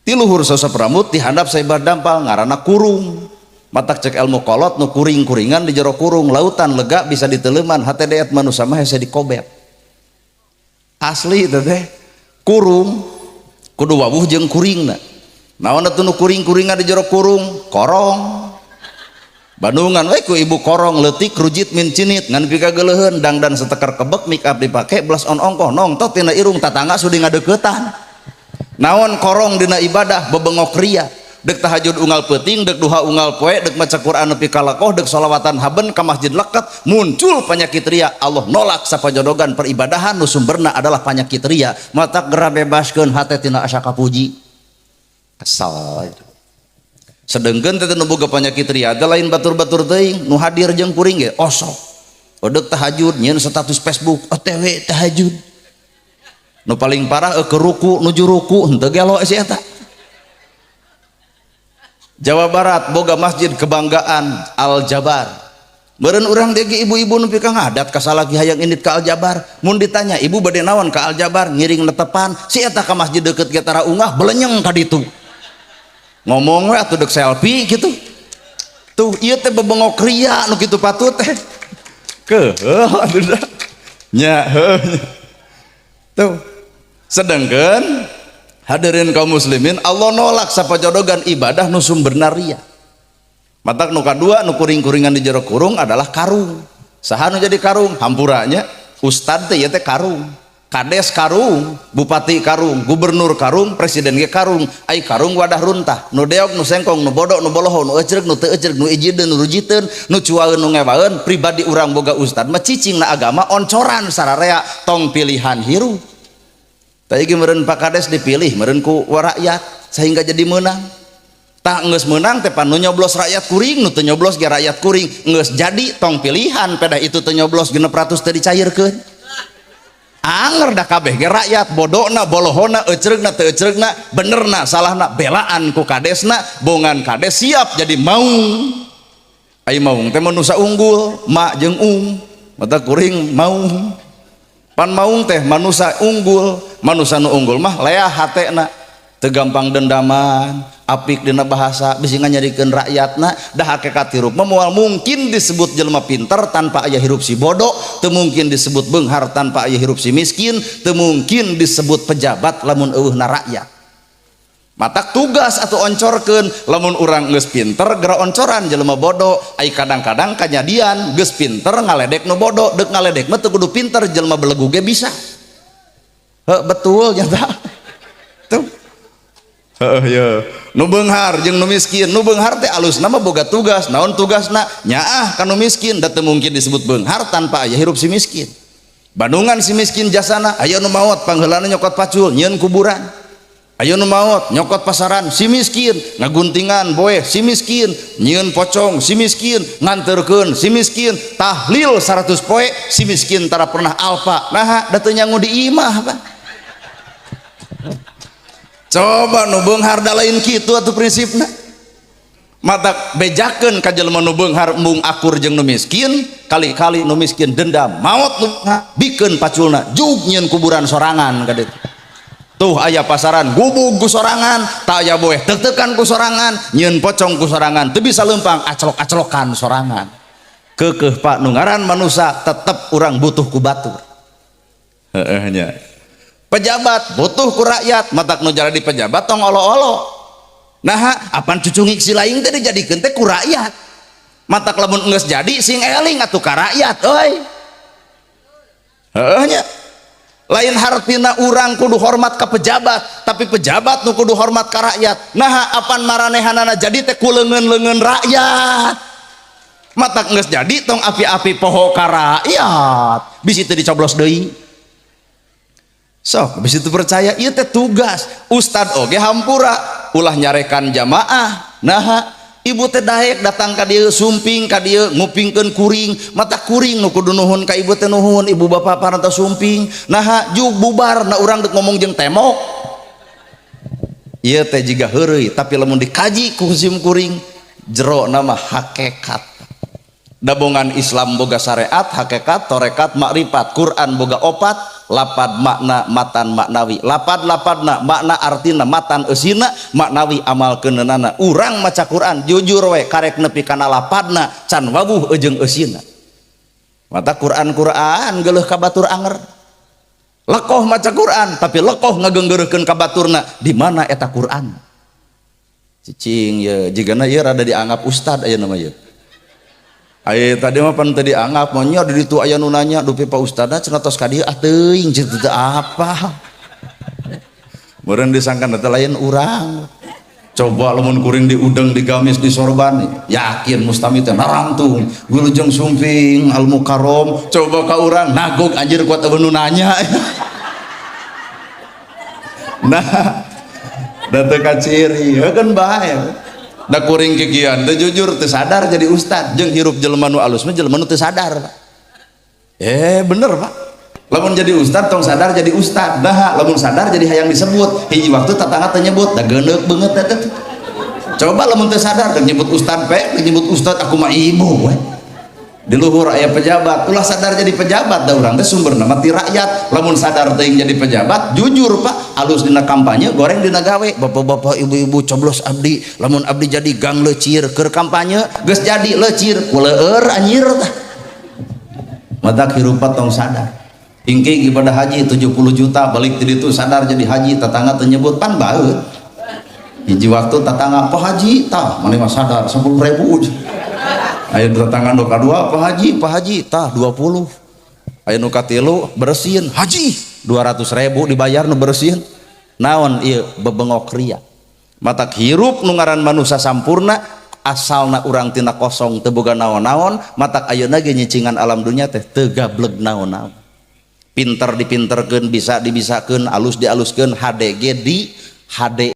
Ti luhur sosep rambut, di handap sahibar dampal, ngaranna kurung. Matak cek ilmu kolot, nu kuring-kuringan di jero kurung, lautan lega bisa diteleman, hate deet manusia mah hese dikobet. Asli itu teh kurung kudu wawuh jeung kuringna. Naon atuh nu kuring-kuringan di jero kurung? Korong. Bandungan we ku ibu korong leutik rujit min cinit ngan pikageuleuheun, dangdan seteker kebek, make up dipake, blush on ongkoh, nongtot tina irung, tatangga sudi ngadeukeutan. Naon korong dina ibadah? Bebengok ria. Dek tahajud unggal peuting, dek duha unggal poe, dek maca Quran nepi ka lekoh, dek sholawatan haben ka masjid leket, muncul penyakit ria. Allah nolak sapajodogan peribadahan nu sumberna adalah penyakit ria. Matak gera bebaskeun hate tina asa kapuji. Kesal itu. Sedengkeun teh nu boga penyakit ria teh lain batur-batur teuing, nu hadir jeung kuring ge osok. Odek tahajud nyieun status Facebook, OTW tahajud. Nu paling parah ke ruku nuju ruku henteu gelo si eta. Jawa Barat boga masjid kebanggaan Al Jabar. Meureun urang deui ibu-ibu nu pika ngadat ka salaki hayang indit ka Al Jabar. Mun ditanya, "Ibu bade naon ka Al Jabar?" "Ngiring netepan." Si eta ka masjid deukeut ge tara ungah, belenyeng ka ditu. Ngomong we atuh dek selfie gitu. Tuh ieu teh bebengok ria nu kitu patut teh. Keuheuh atuh dah. Nya heuh. Tuh. Sedangkan hadirin kaum muslimin, Allah nolak sapajodogan ibadah nu sumberna ria. Matak nu kadua nu kuring-kuringan di jero kurung adalah karung. Saha nu jadi karung? Hampuranya ustad teh ieu teh karung. Kades karung, bupati karung, gubernur karung, presiden ge karung. Ai karung wadah runtah, nu deog, nu sengkong, nu bodoh, nu boloho, nu ecreg, nu teu ecreg, nu ijideun, nu rujiteun, nu cuaeun, nu ngewaeun, pribadi urang boga ustad mah cicing na agama oncoran sararea, tong pilihan hirup. Tadi ge meureun Pak Kades dipilih meureun ku rakyat sehingga jadi menang. Tah geus meunang teh pan nu nyoblos rakyat kuring, nu teu nyoblos ge rakyat kuring. Geus jadi tong pilihan, pedah itu teu nyoblos 600 teu dicairkeun. Anger dah kabeh ge rakyat, bodona, bolohona, ecreugna, teu ecreugna, benerna, salahna, belaan ku kadesna, bongan kades siap jadi maung. Ai maung teh manusa unggul, ma jeung ung, mata kuring maung. Pan maung teh manusa unggul, manusa nu unggul mah leah hatena, teu gampang dendaman, apik dina bahasa, bisi nganyarikeun rakyatna. Dah hakikat hirup mah moal mungkin disebut jelema pinter tanpa aya hirup si bodoh, teu mungkin disebut beunghar tanpa aya hirup si miskin, teu mungkin disebut pejabat lamun eueuhna rakyat. Matak tugas atau oncorkeun, lamun urang geus pinter geura oncoran jelema bodoh. Ai kadang-kadang kajadian geus pinter ngaledek nu bodoh, deuk ngaledek mah teu kudu pinter, jelema belegu ge bisa. Heuh, betul nyata. Tuh. Heuh ye. Nu beunghar jeung nu miskin, nu beunghar teh alusna mah boga tugas. Naon tugasna? Nyaah ka nu miskin, da teu mungkin disebut beunghar tanpa aya hirup si miskin. Bandungan si miskin jasana, aya nu maot pangheulana nyokot pacul nyieun kuburan. Aya nu maot nyokot pasaran si miskin, ngaguntingan boeh si miskin, nyieun pocong si miskin, nganterkeun si miskin, tahlil 100 poe si miskin tara pernah alpa. Naha da teu nyangu di imah, Pak. Coba nu beunghar da lain kitu atuh prinsipna. Matak bejakeun ka jelema nu beunghar embung akur jeung nu miskin, kali-kali nu miskin dendam, maot nu bikeun paculna, jug nyieun kuburan sorangan ka ditu. Tuh aya pasaran gubug ku sorangan, tak aya boeh tek-tekan ku sorangan, nyieun pocong ku sorangan, teu bisa leumpang aclok-aclokan sorangan. Keukeuh Pak, nu ngaran manusa tetep urang butuh ku batur. Heeh nya. Pejabat butuh ku rakyat, matak nu jadi pejabat tong olo-olo. Naha apan cucungik si laing teh dijadikeun teh ku rakyat. Matak lamun geus jadi sing eling atuh ka rakyat euy. Heeh nya. Lain hartina urang kudu hormat ka pejabat, tapi pejabat nu kudu hormat ka rakyat. Naha apan maranehanana jadi teh ku leungeun-leungeun rakyat. Matak geus jadi tong api-api poho ka rakyat, bisi teu dicoblos deui. Sok bisi teu percaya, ieu teh tugas ustad oge hampura ulah nyarekan jamaah. Naha ibu teh daek datang ka dieu, sumping ka dieu ngupingkeun kuring, mata kuring nu kudu nuhun ka ibu teh nuhun, ibu bapak parantos sumping. Naha jug bubar na urang deuk ngomong jeung temok. Ieu teh jiga heureuy, tapi lamun dikaji ku sim kuring jero nama hakikat. Dabongan Islam boga syariat, hakikat, torekat, makrifat. Quran boga opat, Lapad makna, matan maknawi. Lapad lapadna makna artina, matan eusina, maknawi amal keunana. Urang maca Quran jujur we karek nepi kana lapadna can wawuh jeung eusina. Mata Quran Quran geuleuh ka batur anger. Lekoh maca Quran tapi lekoh ngagenggeurekeun ka baturna, di mana eta Quran? Cicing ya, jigana ieu rada dianggap ustad aya nama ieu. Ayo tadi mah pan teu dianggap, mah nya di ditu aya nu nanya, "Dupi Pak Ustadna cenah tos ka dieu." Ah, teuing cenah teu apa. Meureun disangka teh lain urang. Coba lamun kuring diudeng, digamis, disorban, yakin mustami teh narangtung, wilujeng sumping al mukarrom. Coba ka urang nagog, anjir, kuat nu nanya. Nah, da teu kaciri, kan bae. Da kuring kikian teu jujur, teu sadar jadi ustad. Jeung hirup jelema nu alus mah jelema nu teu sadar, Pak. Eh, bener, Pak. Lamun jadi ustad tong sadar jadi ustad. Nah, lamun sadar jadi hayang disebut. Hiji waktu tetangga teu nyebut, da geuneuk beungeut eta. Coba lamun teu sadar deuk nyebut ustad pe, deuk nyebut ustad aku mah ibu we. Di luhur aya pejabat, ulah sadar jadi pejabat, da urang teh sumberna mah ti rakyat. Lamun sadar teuing jadi pejabat, jujur Pak, alus dina kampanye, goreng dina gawe. Bapak-bapak, ibu-ibu, coblos abdi, lamun abdi jadi gang leucir. Keur kampanye, geus jadi leucir, kuleur anjir tah. Matak hirup tong sadar. Ingking ibadah haji 70 juta, balik ti ditu sadar jadi haji, tetangga teu nyebut pan baeut. Hiji waktu tetangga, "Pak Haji," tah maneh mah sadar 10 ribu. Aya tetangga nu kadua, "Pak Haji, Pak Haji," tah 20. Aya nu katilu bersihin, "Haji," 200 ribu dibayar nu bersihin. Naon ieu? Bebengok ria. Matak hirup nu ngaran manusia sampurna asalna urang tina kosong, teu boga naon-naon. Matak ayeuna ge nyicingan alam dunya teh teu gableg naon-naon. Pinter dipinterkeun, bisa dibisakeun, alus dialuskeun, HDG di HD.